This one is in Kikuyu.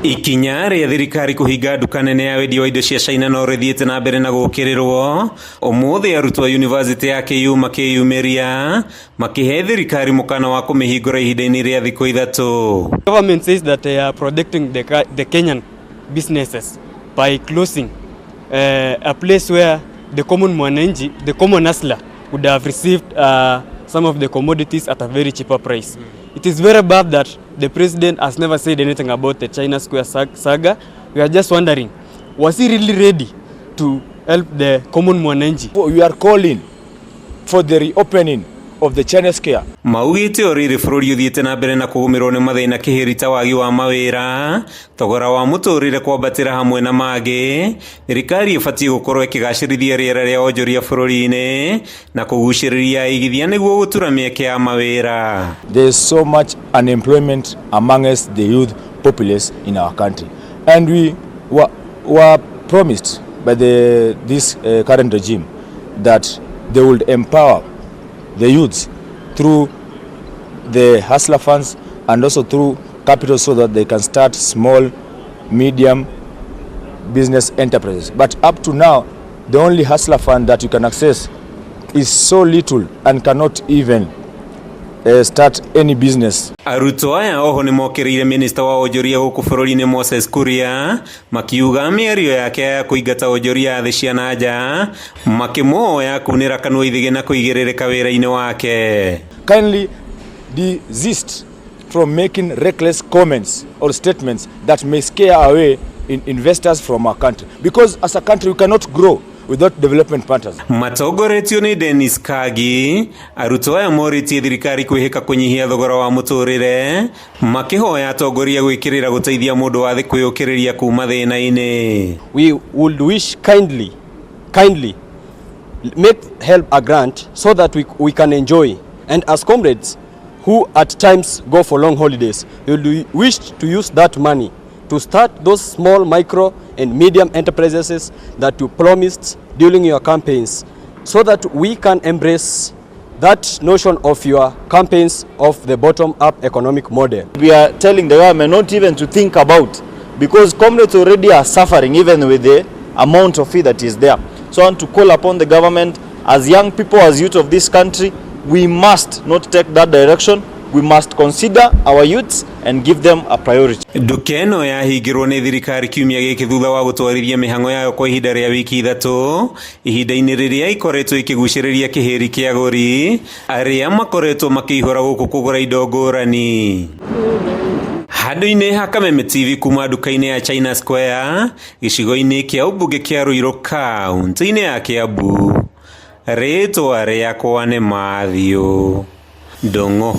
Ikinya rĩa thirikari kũhinga nduka nene ya wendia wa indo cia China no rĩthiĩte na mbere na gũkĩrĩrwo. Ũmũthĩ arutwo a yunivasĩtĩ ya KU makĩyumĩria makĩhe thirikari mũkana wa kũmĩhingũra ihinda-inĩ rĩa thikũ 3. Government says that they are protecting the Kenyan businesses by closing a place where the common mwananchi, the common hustler would have received some of the commodities at a very cheaper price. It is very bad that the president has never said anything about the China Square saga. We are just wondering, was he really ready to help the common mwananchi? We are calling for the reopening of the China Square. Maugĩte o rĩrĩ bũrũri ũthiĩte na mbere na kũgũmĩrwo nĩ mathĩna kĩhĩri ta wagi wa mawĩra, thogora wa mũtũrĩre kwambatĩra hamwe na mangĩ, thirikari ĩbatiĩ gũkorwo ĩkĩgacĩrithia rĩera rĩa wonjoria bũrũri-inĩ na kũgucĩrĩria aigithia nĩguo gũtura mĩeke ya mawĩra. There is so much unemployment amongst the youth populace in our country, and we were promised by this current regime that they would empower the youths through the hustler funds and also through capital so that they can start small, medium business enterprises. But up to now, the only hustler fund that you can access is so little and cannot even start any business. Arutwo aya oho nĩmokĩrĩire minista wa wonjoria gũkũ bũrũri-inĩ Moses Kuria makiuga mĩario yake ya kũingata wonjoria thĩ cia na nja makĩmũhoya kunĩra kanua ithĩgĩ na kũigĩrĩrĩka wĩra-inĩ wake. Kindly desist from making reckless comments or statements that may scare away investors from our country, because as a country we cannot grow without development partners. Matongoretio nĩ Dennis Kagi, arutwo aya morĩtie thirikari kwĩhĩka kũnyihia thogora wa mũtũrĩre, makĩhoya atongoria gwĩkĩrĩra gũteithia mũndũ wa thĩ kwĩyũkĩrĩria kuma thĩna-inĩ. We would wish kindly make HELB a grant so that we can enjoy. And as comrades who at times go for long holidays, we would wish to use that money to start those small, micro and medium enterprises that you promised during your campaigns, so that we can embrace that notion of your campaigns of the bottom-up economic model. We are telling the government not even to think about, because comrades already are suffering even with the amount of fee that is there. So I want to call upon the government, as young people, as youth of this country, we must not take that direction. We must consider our youths and give them a priority. Nduka ĩno yahingirwo nĩ thirikari kiumia gĩkĩ thutha wa gũtwarithia mĩhang'o yayo kwa ihinda rĩa wiki 3, ihinda-inĩ rĩrĩa ikoretwo ikĩgucĩrĩria kĩhĩri kĩa agũri arĩa makoretwo makĩihũra gũkũ kũgũra indo ngũrani. Handũ-inĩ ha Kameme TV kuma nduka-inĩ ya China Square gĩcigo-inĩ kĩa ũmbunge kĩa Ruiru kaunti-inĩ ya Kiambu, rĩtwa rĩakwa nĩ Matthew Ndung'u.